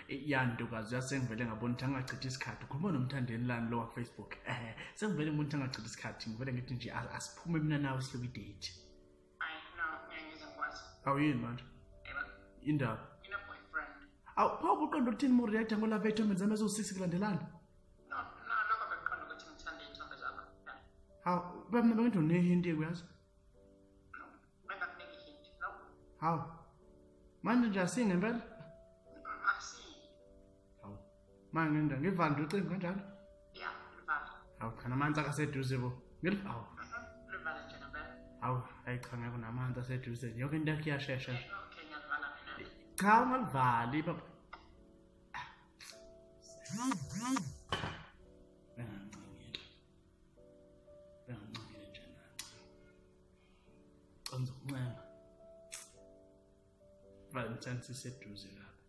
Yantokazi yasengivele ngabona ukuthi angachithi isikhathi. Ukhuluma nomthandeni lani lo wa Facebook. Sengivele ngibona ukuthi angachithi isikhathi. Ngivele ngithi nje asiphume mina nawe sihleke idate. Hayi, no, ngeke ngize ngikwazi. Awuyini manje? Yebo. Indaba. Ngine boyfriend. Awu, pho uqonda ukuthini mo react ngo love ithombe zami eziwu-6 kulandelana? No, no, lokho bekuqonda ukuthi ngithanda iy'thombe zakho. Hawu, baba mina bengithi unehinti uyazi. No, bengakunika i-hint. No. Hawu. Manje nje asingempela? Asiyi. Hawu. Manje nje ngivale ucingo kanjalo? Ya, livale. Hawu cha namanzi akaseduze bo. Hawu. Livale nje ngempela. Hawu, hayi cha ngeke namanzi aseduze. Yonke into yakho iyashesha. Okay, ngiyalivala mina. Cha ungalivali baba. Bengancingile. Bengancingile nje nanca. Cha ngizokuncenga. Valentine siseduze lapha.